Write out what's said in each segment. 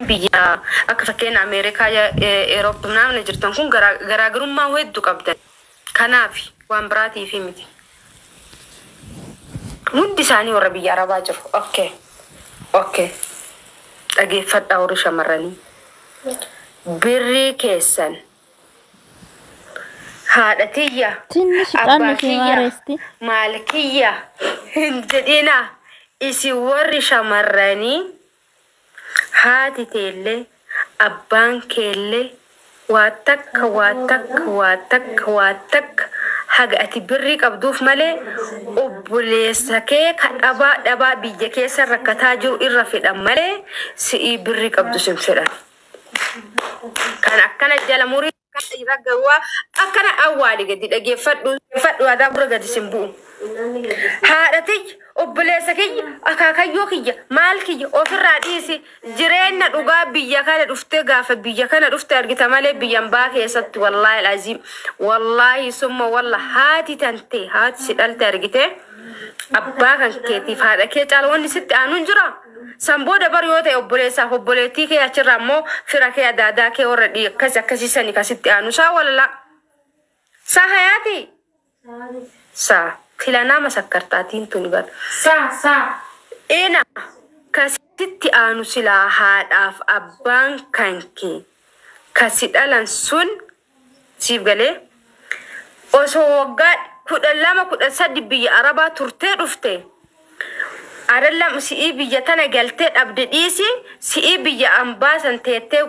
Biyya akka fakkeenya Ameerikaa, Eeroop namni jirtan kun garaagarummaa hedduu qabdan. Kanaaf waan biraatiif miti. Hundi isaanii warra biyya Arabaa jiru. Okay. Okay. Dhageeffadhaa warri shamarranii. Birrii keessan haadha tiyya, ትንሽ abbaa ጣንሽ kiyya, ማሬስቲ maal kiyya hin jedhinaa. Isin warri shamarranii haati teellee abbaan keellee waa takka waa takka waa takka waa takka haga ati birrii qabduuf malee obboleessa kee ka dhabaa dhabaa biyya keessa rakkataa jiru irra fedhan malee si'ii birrii qabdu sin fedhan. Kan akkana jala murii irra gawwaa akkana awwaali gadi dhageeffadhu fadhu aadaa bira gadi sin bu'u. Haadha tiyya, obboleessa kiyya, akaakayyoo kiyya, maal kiyya ofirraa dhiisi. Jireenya dhugaa biyya kana dhuftee gaafa biyya kana dhufte argita malee biyyan baa keessatti wallaahi alaaziim wallaahi summa walla haati tantee haati si dhalte argite abbaa kan keetiif haadha kee caala wanni sitti aanuun jira. San booda bar yoo ta'e obboleessaaf obboleettii kee achirraa immoo fira kee adaadaa kee warra akkas akkasiisanii kasitti aanu saa walala. Saa hayaati? Saa filanaa masakkartaatiin tuni bara. Sa, sa. Ina kasitti aanu silaa haadhaaf abbaan kan kee kasi dhalan sun siif galee osoo waggaa 12 13 biyya Arabaa turtee dhufte adallam si'ii biyya tana galtee dhabde dhiisi si'ii biyya ambaa san teettee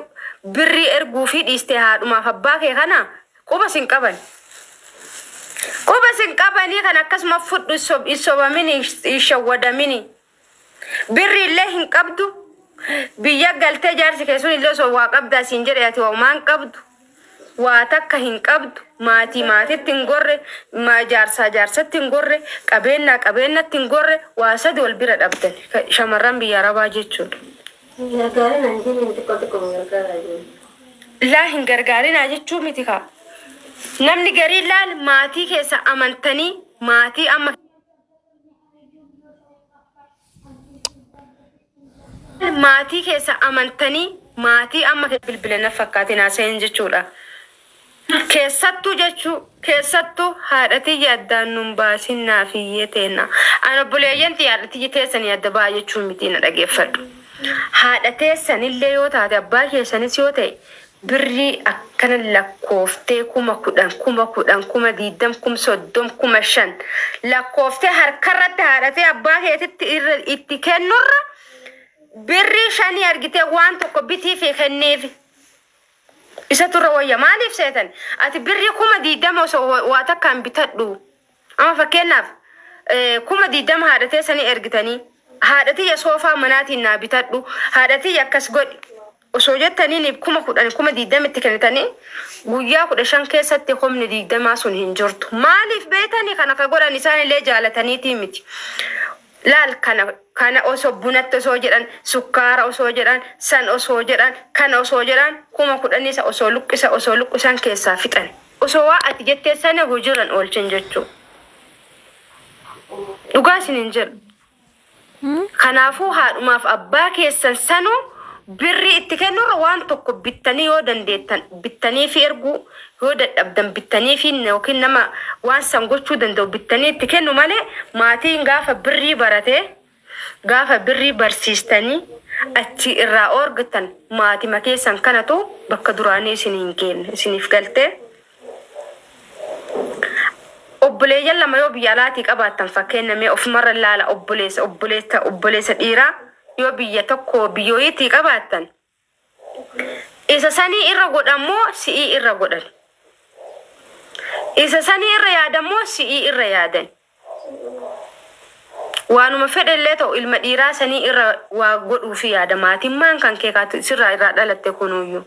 birrii erguu fi dhiiste haadhumaaf abbaa kee kana quba sin qaban. Quba sin qabanii kan akkasuma fudhu hin sobamini hin shawwadamini. Birri illee hin qabdu. Biyya galtee jaarsi kee sun illee osoo waa qabdaa siin jedhe ati homaa hin qabdu. Waa takka hin qabdu. Maatii maatitti hin gorre, jaarsaa jaarsatti hin gorre, qabeenyaa qabeenyatti hin gorre, waa sadi wal bira dhabdan shamarran biyya Arabaa jechuudha. Laa hin gargaarinaa jechuu miti kaa. Namni garii laal maatii keessa amantanii maatii amma maatii keessa amantanii maatii amma bilbila na fakkaatin haasa'in jechuudha. Keessattuu jechuu keessattuu haadha tiyya addaan nun baasin naaf iyyee teenna. Ani obboleeyyan tiyya haadha tiyya teessanii adda ba'a jechuun miti na dhageeffadhu. Haadha teessanillee yoo taate abbaa keessanis yoo ta'e birrii akkana lakkooftee 10,000 10,000 20,000 30,000 5,000 lakkooftee harkarratti haadhatee abbaa keetitti irra itti kennurra birrii 5 argitee waan tokko bitii fi kenneefi. Isa turre wayya maaliif seetan ati birrii 20,000 osoo waa takkaan bitadhu amma fakkeenyaaf 20,000 haadha teessanii ergitanii haadha tiyya soofaa manaatiin naa bitadhu haadha tiyya akkas godhi osoo jettaniin 10,000 20,000 itti kennitanii guyyaa 15 keessatti humni 20 sun hin jirtu maaliif beetanii kana ka godhan isaan illee jaalataniitii miti. Laal kana kana osoo bunatti osoo jedhan sukkaara osoo jedhan san osoo jedhan kana osoo jedhan 10,000 isa osoo luqqisa osoo luqqisan keessaa fixan osoo waa ati jettee sana hojiirran oolchan jechuu dhugaa isin hin jedhu. Kanaafuu haadhumaaf abbaa keessan sanuu birrii itti kennurra waan tokko bittanii yoo dandeettan bittanii fi erguu yoo dadhabdan bittanii fi yookiin nama waan san gochuu danda'u bittanii itti kennu malee maatiin gaafa birrii baratee gaafa birrii barsiistanii achi irraa oorgatan maatima keessan kanatu bakka duraanii isin hin kenne isiniif galtee. Obboleeyyan lama yoo biyya alaatii qabaattan fakkeenya mee ofumarra ilaala obboleessa obboleessa obboleessa dhiiraa yoo biyya tokko biyyooyiitii qabaattan isa sanii irra godhammoo si'ii irra godhan. Isa sanii irra yaadammoo si'ii irra yaadan. Waanuma fedhellee ta'u ilma dhiiraa sanii irra waa godhuufi yaada maatimmaan kan kee kaatu sirraa irraa dhalatte kunuyyuu.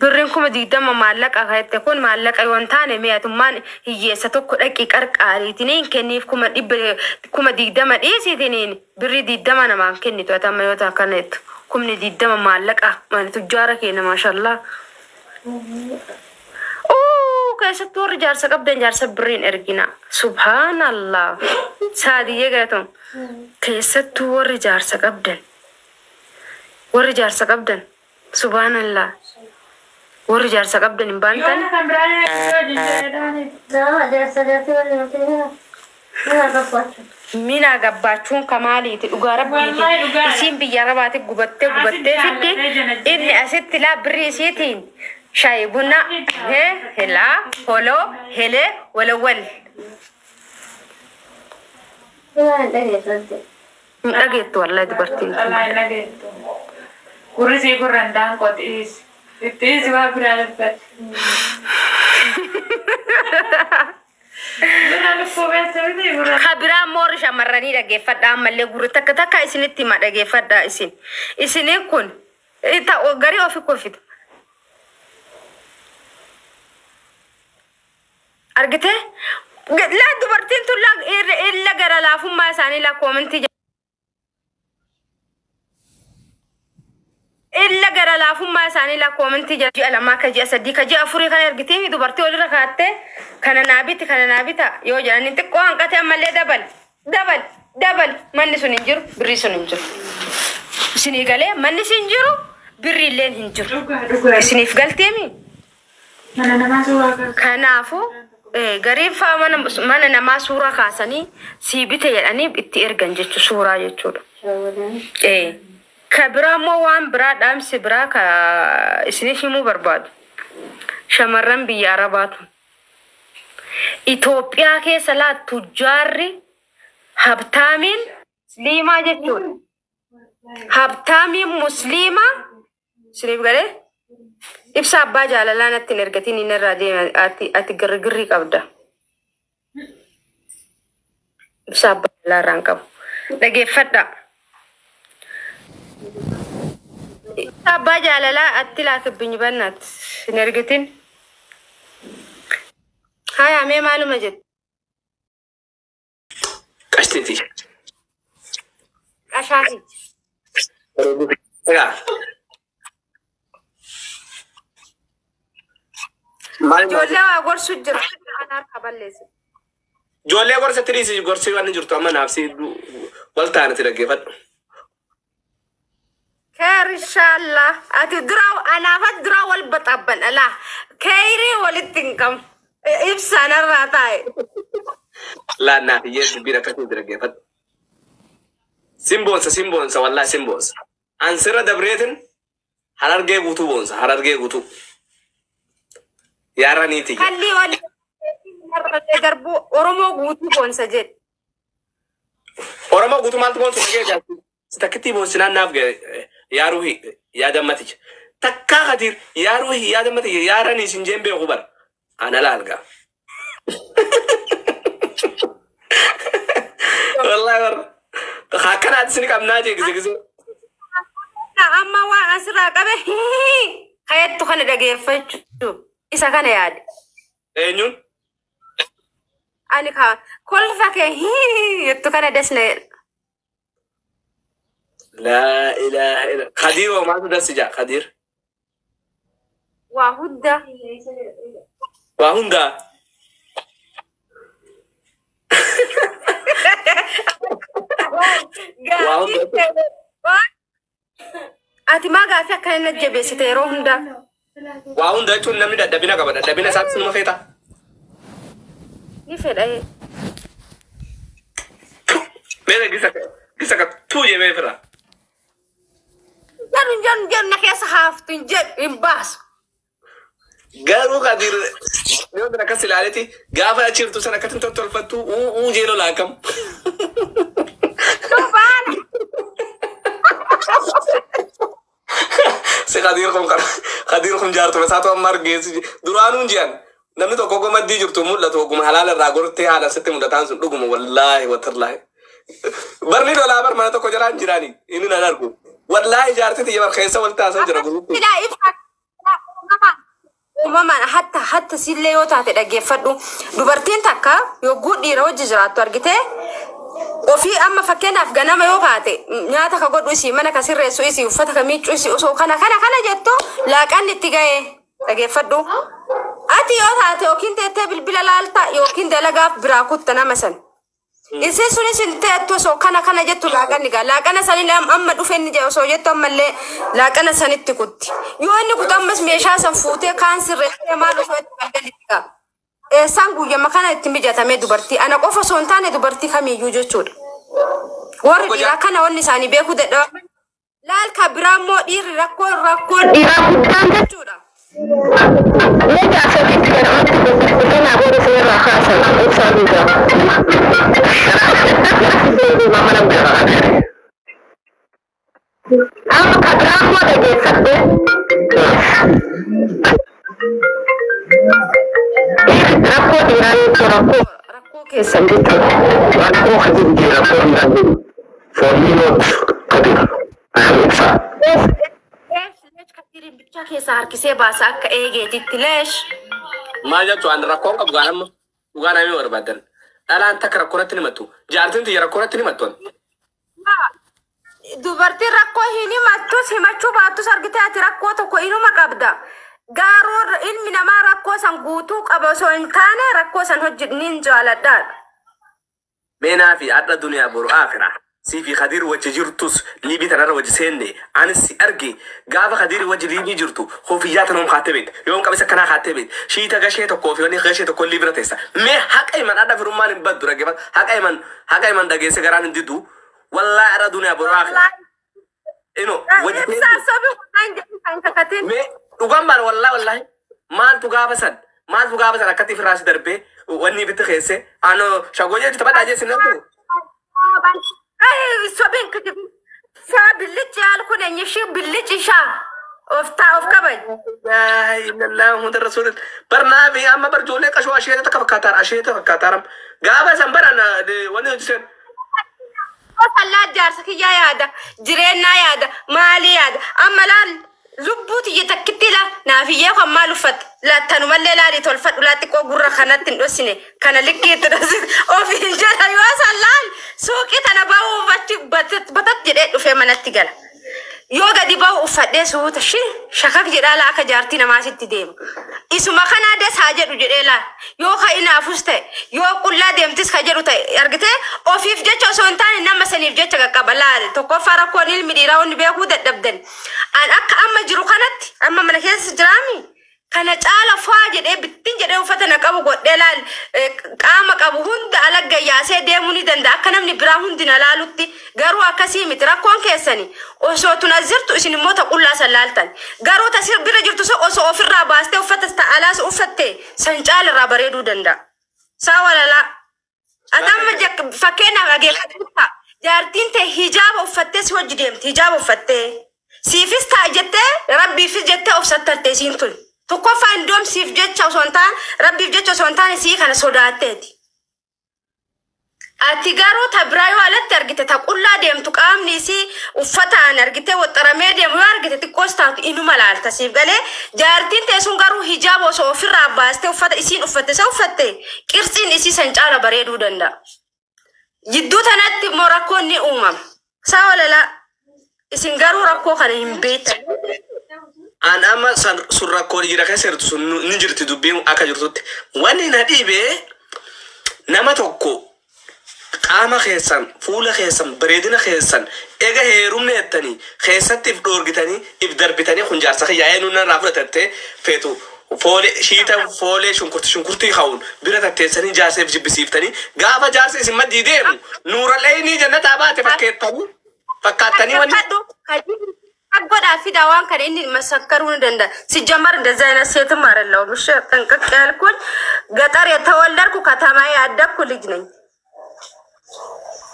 Birriin 20,000 maallaqa ka'ette kun maallaqa yoo hin taane mi'atummaan hiyyeessa tokko dhaqii qarqaariitiniin kenniif 100,000 20,000 dhiisiitiniin birrii 20 namaan kennitu ati amma yoo ta'a kana jettu 20,000 maallaqa maali tujjaara keenya maashallaa. Keessattuu warri jaarsa qabdan jaarsa birriin ergina. Subhaanallah. Saadiyyee galatoom. Keessattuu warri jaarsa qabdan. Warri jaarsa qabdan. Subhaanallah. Warri jaarsa qabdan hin baantan. Yoona kan biraan hojii Nama jaarsa jaartii waliin hojii Mina gabbaachuun. Mina gabbaachuun kamaaliiti dhugaa rabbiiti. Wallahi dhugaadha. Isiin biyya arabaati gubattee gubattee Asitti fiddi. jaallatee jana jee. Inni asitti laa birrii isiitiin shaayii buna hee helaa holoo helee walawwal. Mina hin dhageessatti. Hin dhageettu wallahi dubartiin kun. Wallahi hin dhageettu. Gurri sii gurra hin daanqoo xiis. Itti waa biraa dubbatti. Gurra lubbuu beessa miti gurra. Ka biraa immoo warri shamarranii dhageeffadhaa ammallee gurri takka takka isinitti hima dhageeffadhaa isin. Isiniin kun garii ofi kolfitu. Argitee? Laa dubartiin tun laa illa gara laafummaa isaanii laa koomentii illa gara laafummaa isaanii laa koomentii ji'a 2 ka ji'a 3 ka ji'a 4 kana ergitee dubartii walirra kaattee kana naa biti kana naa bita yoo jedhanii xiqqoo hanqate ammallee dabal dabal dabal manni sun hin jiru birrii sun hin jiru. Isinii galee manni sun hin jiru birrii illeen hin jiru. Dhugaa dhugaa. Isiniif galteemi? Mana namaa suuraa kaasu. Kanaafuu gariin fa'aa mana namaa suuraa kaasanii sii bite jedhanii itti ergan jechuudha suuraa jechuudha. Ka biraa immoo waan biraa dhaamsi biraa ka isiniif himuu barbaadu. Shamarran biyya Arabaatu. Itoophiyaa keessa laa tujjaarri habtaamiin musliimaa jechuudha. Habtaamiin musliimaa isiniif galee ibsa abbaa jaalalaa natti hin ergatiin inni irraa deema ati girgirrii qabda. Ibsa abbaa jaalalaa irraa hin qabu. Dhageeffadhaa. Ibsa abbaa jaalalaa atti laakibbinyi bannaatti hin ergatin. Haya mee maaluma jette? Qashtiiti. Qashaati. Egaa. Maal Ijoollee waa gorsu jira. Ana harka balleessu. Ijoollee gorsa tiriisi gorsi waan hin jirtu amma naaf si wal taanati dhaggeeffadhu. Keer inshallah. Ati dura anaafat dura wal baxabban alaa. Keerii walitti hin qabu. Ibsaan irraa taa'e. Laan naaf iyyee dubbiin akkasii dhaggeeffadhu. Simboonsa simboonsa wallaahi simboonsa. An sirra dabreetin harargee guutuu boonsa harargee guutuu. Yaara niiti. Kallii wal darbuu Oromoo guutuu boonsa jedhe. Oromoo guutuu maaltu boonsu dhagee jaarti. Si takkitti boonsinaan naaf yaaruu yaadammaticha. Takkaa Khadiir yaaruu yaadammaticha yaara ni isin jeen beeku bara. Ana laalgaa. Wallaahi bara. Akkanaatti isin qabnaa jee gise gise. Amma waan asirraa qabe kayattu kana dhageeffachuu isa kana yaade. Eenyuun? Ani ka kolfa kee jettu kana dasna jedha. Laa ilaaha illa. Khadiir hoo maaltu dassi jaa Khadiir? Waa hunda. Waa hundaa. Waa hunda. Ati maa gaaffii akkana na jabeessite yeroo hundaa? Waa hunda jechuun namni dadhabina qaba. Dadhabina isaatti sinuma feeta. Ni fedha. Meesha gisa gisa ka tuu jee mee fira. Jedhu hin jedhu hin jedhu na keessa haaftu hin jedhu hin baasu. Garuu Khadiir yoo tan akkas ilaaleeti gaafa achi jirtu sana akkatti tottolfattu uu uu jee lola akkam. Baala. Si Khadiir kun Khadiir kun jaartuma isaatu amma argeessi duraanuu hin jiran namni tokko gomaddii jirtu mul'atu oguma halaala irraa gortee haala sitti mul'ataan sun dhuguma wallaahi watallaahi. Barni lolaa bar mana tokko jalaan jiraani inni nan argu. Wallaahi jaartii tiyya bar keessa wal taasisa jira guruutti. Silaa ibsa uumamaan hatta hatta sillee yoo taate dhaggeeffadhu. Dubartiin takka yogguu dhiira wajji jiraattu argitee ofii amma fakkeenyaaf ganama yoo kaate nyaata ka godhu isii mana ka sirreessu isii uffata ka miiccu isii osoo kana kana kana jettu laaqanni itti ga'ee dhageeffadhu. Ati yoo taate yookiin teettee bilbila laalta yookiin dalagaaf biraa kutta nama san. Isii sunis hin teettu osoo kana kana jettu laaqanni gaa laaqana sanillee amma dhufe inni jedhe osoo jettu ammallee laaqana sanitti kutti. Yoo inni kutu ammas meeshaa san fuutee kaan sirreessitee maal osoo itti galgalitti gaa. Eessaan guyyama kana itti mijatamee dubartii ana qofa osoo hin taane dubartii kamiyyuu jechuudha. Warri dhiiraa kana wanni isaanii beekuu dadhaban. Laal ka biraa immoo dhiirri rakkoo rakkoon dhiiraa guddaan jechuudha. Amma kabiraa dhageeffadhe. Rakkoo dhiiraa jechuun rakkoo Rakkoo keessan jechuudha. Rakkoo hajji rakkoo dhiiraa jiru. For me not Kadir. Ibsa. Leesh leesh kadiriin bichaa keessaa harkisee baasa akka eegeetitti leesh. Maal jettu ani rakkoon qabu gaan amma dhugaa namni barbaadan. Dhalaan takka rakkoonatti himattu. Jaartiin tiyya rakkoonatti himattu. Dubartiin rakkoo hin himattus himachuu baattus argitee ati rakkoo tokko inuma qabda. Garuu ilmi namaa rakkoo san guutuu qaba osoo hin taane rakkoo san hojii jaaladhaadha. Meenaa fi adda duniyaa boru akira. Sii fi Kadir wajji jirtus liibii tanarra wajji seenne anis si arge gaafa Kadir wajji liibii jirtu hofiyyaa tanoom kaattee beekte yoom qabisa kanaa kaattee beekte shiita gashee tokkoo fi wanni gashee tokko liibira teessa mee haqa himan adda firummaan hin baddu dhaggeeffatu haqa himan dhageesse garaan hin diddu wallaahi adda duniyaa boru akira. Ino wajji Ibsaa sobi waan jedhu kan kakatin. mee dhugaan baana wallaahi wallaahi maaltu gaafa san maaltu gaafa san akkatti firraasi darbee wanni ibitti keesse ano shagoo jechuudha taphataa jeessin nan Sobiin kijibin. Saa billichi yaal kun eenyushi billichi ishaa of taa of kabaj. Laa illallah Muhammad Rasulullah. Barnaafi amma barjoolee qashoo asheeta takka fakkaataara asheeta fakkaataara. Gaafa san bara wanni hojjetan. Sallaa jaarsa kiyyaa yaada jireenyaa yaada maalii yaada amma laal lubbuu tiyya takkitti la naafiyyee kan maal uffatte laattanumallee laalii tolfadhu laa xiqqoo gurra kanatti hin dhossine kana likkiitti dhossine ofiin jedha yoo san laal suuqii tana ba'uuf achi batat jedhee dhufee manatti gala. Yoo gadi ba'u uffadhee suuta shi shakak jedhaa laa akka jaartii namaasitti deema. Isuma kanaa des haa jedhu jedhee laa yoo ka inaafus ta'e yoo qullaa deemtis ka jedhu ta'e argitee ofiif jecha osoo hin taane nama saniif jecha qaqqaba laal tokkoffaa rakkoon ilmi dhiiraa wanni beekuu dadhabdan. An akka amma jiru kanatti amma mana keessa jiraami. Kana caala faa jedhee bittin jedhee uffata na qabu godhee laal qaama qabu hunda alagga yaasee deemuu ni danda'a akka namni biraa hundi na laalutti garuu akkasii miti rakkoon keessani osoo tun as jirtu isin immoo ta qullaa san laaltan garuu ta sir bira jirtu sun osoo ofirraa baastee uffata ta alaas uffatte san caala irraa bareeduu danda'a. Saa walalaa. Ati amma fakkeenyaaf dhageeffadhu jaartiin ta'e hijaaba uffattee si wajji deemti hijaaba uffattee siifis ta'a jettee rabbiifis jettee of sattarte isiin tun. Tokkoffaa indoom siif jecha osoo hin taane rabbiif jecha osoo hin taane sii kana sodaatteeti. Ati garuu ta biraa yoo alatti argite ta qullaa deemtu qaamni isii uffataan argite waxxaramee deemu yoo argite xiqqoos taatu inuma laalta siif galee jaartiin ta'e sun garuu hijaaba osoo ofirraa baastee uffata isiin uffatte isa uffatte qirtsiin isii san caala bareeduu danda'a. Jidduu tanatti immoo rakkoon ni uumama. Saa walalaa isin garuu rakkoo kana hin beektan. An amma san sun rakkoo jira keessa jirtu sun ni jirti dubbiin akka jirtutti. Wanni na dhiibee nama tokko qaama keessan fuula keessan bareedina keessan ega heerumne jettanii keessatti if dhoorgitanii if darbitanii kun jaarsa kiyyaa eenyuun narraa fudhatattee feetu foolee shiita foolee shunkurtii shunkurtii ka'uun bira tatteessanii jaarsa if jibbisiiftanii gaafa jaarsa isin maddii deemu nuura leeyinii jannataa baate fakkeettanii fakkaattanii wanni. Godhaa fidaa waan kana inni masakkaruu ni danda'a. ሲጀመር እንደዚህ አይነት ሴትም አይደለሁም። እሺ ጠንቀቅ ያልኩኝ ገጠር የተወለድኩ ከተማ ያደግኩ ልጅ ነኝ።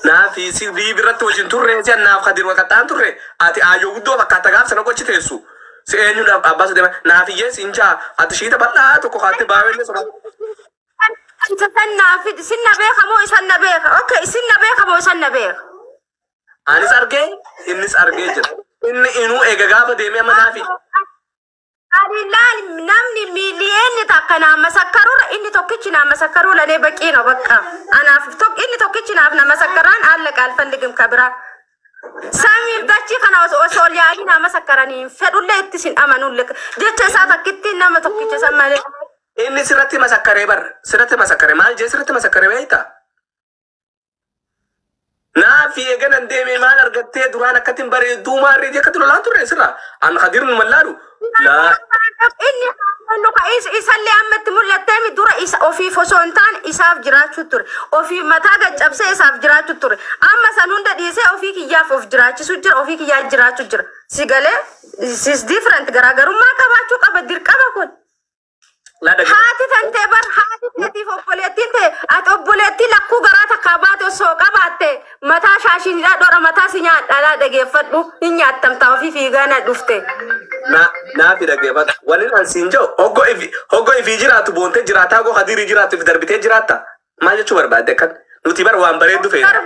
Naafi si biirratti wajjin turre si annaaf kadir waqaxaan turre ati aayyoo guddoo fakkaata gaaf sana gochi teessu si eenyuudhaaf abbaa si deema naafiyyee si hinjaa ati shiita bal'aa tokko kaatte baawellee sana. Sinna sinna beeka moo isan na beeka? Okay, sinna beeka moo isan na beeka? Anis argee innis argee jira. Inni inuu eega gaafa deemee amma naafi. Ani laal namni miiliyoonni takka naa masakkaruura inni tokkichi naa masakkaruu lanee baqii ነው በቃ anaaf inni tokkichi naaf na masakkaraan አለቀ አልፈልግም ከብራ samiif dachii kana osoo ol yaa'anii naa masakkaranii hin fedhullee itti sin amanulle jecha isaa takkitti nama tokkicha san malee. Inni sirratti masakkaree bar sirratti masakkaree maal jee sirratti masakkaree beektaa? Naafi eeganan deemee maal argattee duraan akkatti hin bareedduu maarree jee akkatti lolaan turre sirra. An Khadiir nu mallaalu. Laa Inni isallee ammatti mul'attee dura isa ofiif osoo hin taane isaaf jiraachuu ture. Ofii mataa gaccabsee isaaf jiraachuu ture. Amma san hunda dhiisee ofii kiyyaaf of jiraachisu jira, ofii kiyyaaf jiraachuu jira. Si galee this is different, garaagarummaa qabaachuu qaba dirqama kun. Laa dhaggeeffadhu. Haati tantee bar haati teetiif obboleettiin ta'e ati obboleettii lakkuu garaa takkaa baate osoo qabaatte mataa shaashiin hidhaa mataa si nyaadhaa dhageeffadhu hin nyaattamtaa ofii fiigaa na dhufte. Na naafi dhaggeeffadhu. Waliin an siin jiru hoggoo ifii jiraatu boontee jiraataa goo Khadiirii jiraatu if darbitee jiraatta. Maal jechuu barbaadde akkan? Nuti bar waan bareeddu feena.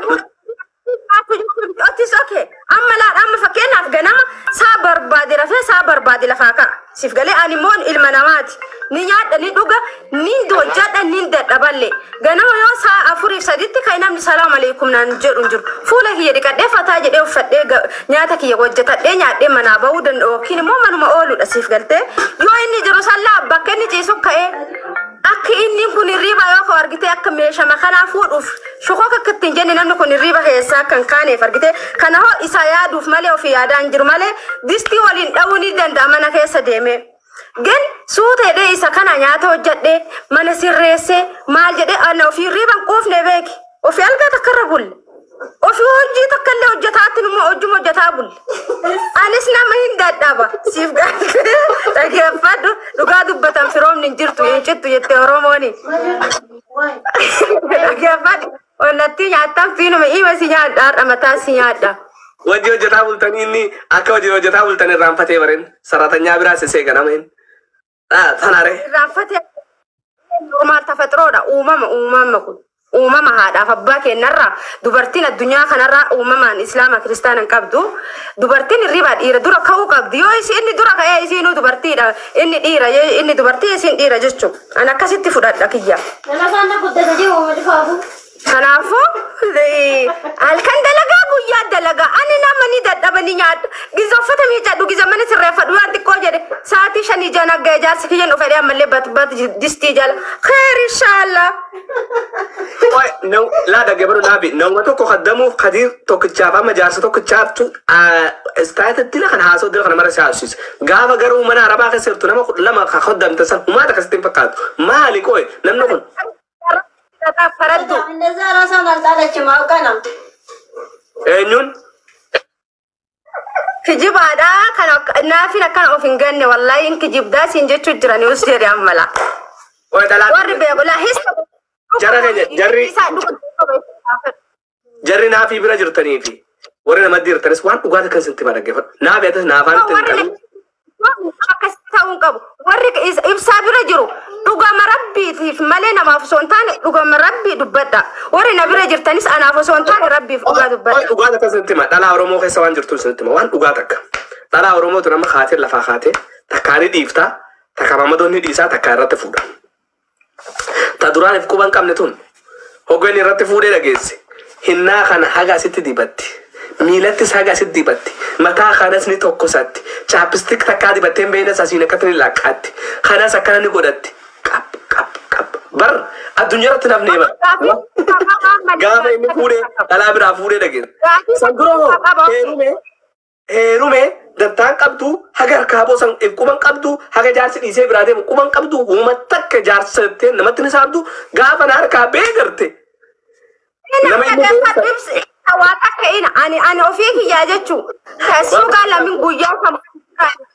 Otis okay. Amma laal amma fakkeenyaaf ganama saa barbaade rafee saa barbaade lafaa ka'a. Siif galee ani immoo ilma namaati. Ni nyaadha, ni dhuga, ni hojjedha, ni dadhaballee. Ganama yoo saa 4:03tti kan namni salaam aleekum naan jedhu hin jiru. Fuula kiyya dhiqadhee fataa jedhee uffadhee nyaata kiyya hojjetadhee nyaadhee manaa bahuu danda'u yookiin immoo manuma ooludha siif galtee. Yoo inni jiru sallaa bakka inni ciisu ka'ee akka inni kun hirriiba yoo ka'u argitee akka meeshaa kanaa fuudhuuf shukoo akka ittiin jenne namni kun hirriiba keessaa akka hin kaaneef argitee kana hoo isa yaaduuf malee ofii yaadaa hin jiru malee distii waliin dha'uu ni danda'a mana keessa deemee. Gin suuta jedhee isa kana nyaata hojjedhee mana sirreessee maal jedhee ana ofii hirriiba hin quufne beeki ofii algaa takka irra bulle. Ofii hojii takka illee hojjetaatti immoo hojjuma hojjetaa bulle. Anis nama hin dadhaba. Siif gaafate dhaggeeffadhu dhugaa dubbatan firoomni hin jirtu hin cittu jette Oromooni. Dhaggeeffadhu onnattii nyaattan fiinuma ima si nyaadha har'a mataa si nyaadha. Wajji hojjetaa bultanii inni akka hojii hojjetaa bultan irraanfatee bareen sararatanyaa biraa sisee ganama inni. Tanaare. Irraanfatee normaal tafaxiroodha uumama uumama kun. Uumama haadhaaf abbaa kennarraa dubartiin addunyaa kanarraa uumamaan islaama kiristaana hin qabdu. Dubartiin hirribaa dhiira dura ka'uu qabdi. Yoo isi inni dura ka'ee isiinuu dubartiidha. Inni dhiira inni dubartii isiin dhiira jechuudha. An akkasitti fudhadha kiyya. Nama faana guddata jiru uummati faafu. Kanaafuu halkan dalagaa guyyaa dalagaa ani nama ni dadhaba ni nyaadha. Giza uffata miicadhu giza mana sirreeffadhu waan xiqqoo jedhe sa'aatii 5 ijaan akka ijaarsi kiyyan dhufee ammallee bat distii jala. Kheer inshaallah. Oi, no, laa dhaggeeffadhu naafi nama tokko kaddamuuf Khadiir tokkichaaf amma jaarsa tokkichaaftu istaayita dila kana haasoo dila kana mara si haasofsiisa. Gaafa garuu mana arabaa keessa jirtu nama 12 ka koddamte san humaata akkasitti hin fakkaatu. Maali qoy namni kun? Faraddu. እንደዛ ራሷን አልጣለችም አውቃ ነው። Eenyuun? Kijibaadha kan naafin akkana of hin ganne wallaahi hin kijibdaa siin jechuu jiran us jedhe ammala. Oi dhalaa. Warri beeku laa hissa. Jara keenya jarri jarri naafii bira jirtanii fi warri namatti jirtanis waan dhugaatii kan sintti dhaggeeffadhu. Naafi atis naafaan itti hin Warri qabu. akkas ta'uu hin qabu. Warri ibsaa bira jiru dhugama rabbiitiif malee namaaf osoo hin taane dhugama rabbii dubbadha. Warri na bira jirtanis anaaf osoo hin taane rabbiif dhugaa Oi dubbadha. dhugaa takka sintti hima. Dhalaa Oromoo keessa waan jirtu sintti hima. Waan dhugaa takka. Dhalaa Oromootu nama kaatee lafaa kaatee takkaa ni dhiiftaa takka mamadoon ni dhiisaa takkaa irratti fuudha. Ta duraan if quban qabne tun hoggeen irratti fuudhee dhageesse. Hinnaa kana haga asitti dibatti. Miilattis haga asitti dibatti. Mataa kanas ni tokkosatti. Chaapistik takkaa dibattee hin beeknes asiin akkatti ni laqqaatti. Kanas akkana ni godhatti. Qab qab qab. Bar addunyaa irratti namni bar. Gaafa inni fuudhee dhalaa biraa fuudhee dhageesse. San dura hoo heerume heerume dantaan qabdu haga harkaa boosan if quban qabdu haga jaarsi dhiisee biraa deemu quban qabdu uuma takka jaarsa jettee namatti ni saabdu gaafa na harkaa beekarte. Nama inni beekta. Waa takka ina ani ani ofii kiyyaa jechuu suuqaa lamin guyyaa kan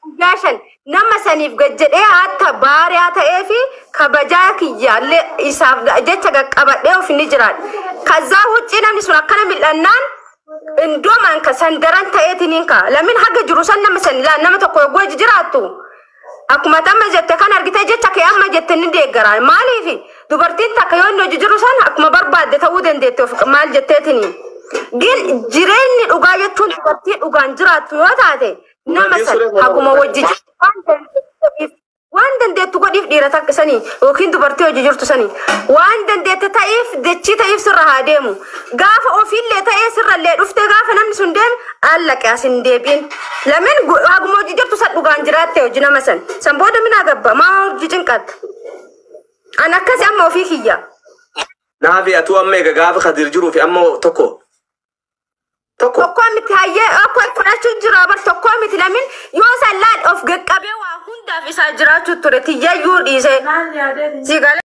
guyyaa 5 nama saniif gad jedhee hatta baariyaa ta'ee fi kabajaa kiyyaallee isaaf jecha qaqqabadhee of ni jiraadha. Kazaa huccii namni sun akkana mil'annaan indoomaan ka sandaran ta'eetiniin ka lamin haga jiru san nama san laa nama tokko yogguu hojii jiraattu. Akkuma tamma jette kan argitee jecha kee amma jette ni deeggara. Maaliif dubartiin takka yoo inni hojii jiru san akkuma barbaadde ta'uu dandeette of maal jetteetini. Gin jireenyi dhugaa jechuun dubartii dhugaan jiraattu yoo taate nama Dubartiin san suuraa haguma wajji waan dandeettu godhiif dhiira takka sanii yookiin dubartii hojii jirtu sanii waan dandeette ta'eef dachii ta'eef sirra haa deemu. Gaafa ofiillee ta'ee sirrallee dhufte gaafa namni sun deeme allaqee as hin deebiin. Lameen haguma hojii jirtu san dhugaan jiraatte hojii nama san. San booda minaa gabba maa hojii cinqatta. An akkasi amma ofii kiyya. Naafi atuu amma eega gaafa Kadir jiruu fi amma tokko. Tokko. Tokko miti hayyee akka fudhachuu jira bar tokko miti lamin yoo san laal of gaqqabee waa hundaaf isaa jiraachuu ture tiyyayyuu dhiise. Maal yaadee? Si galee.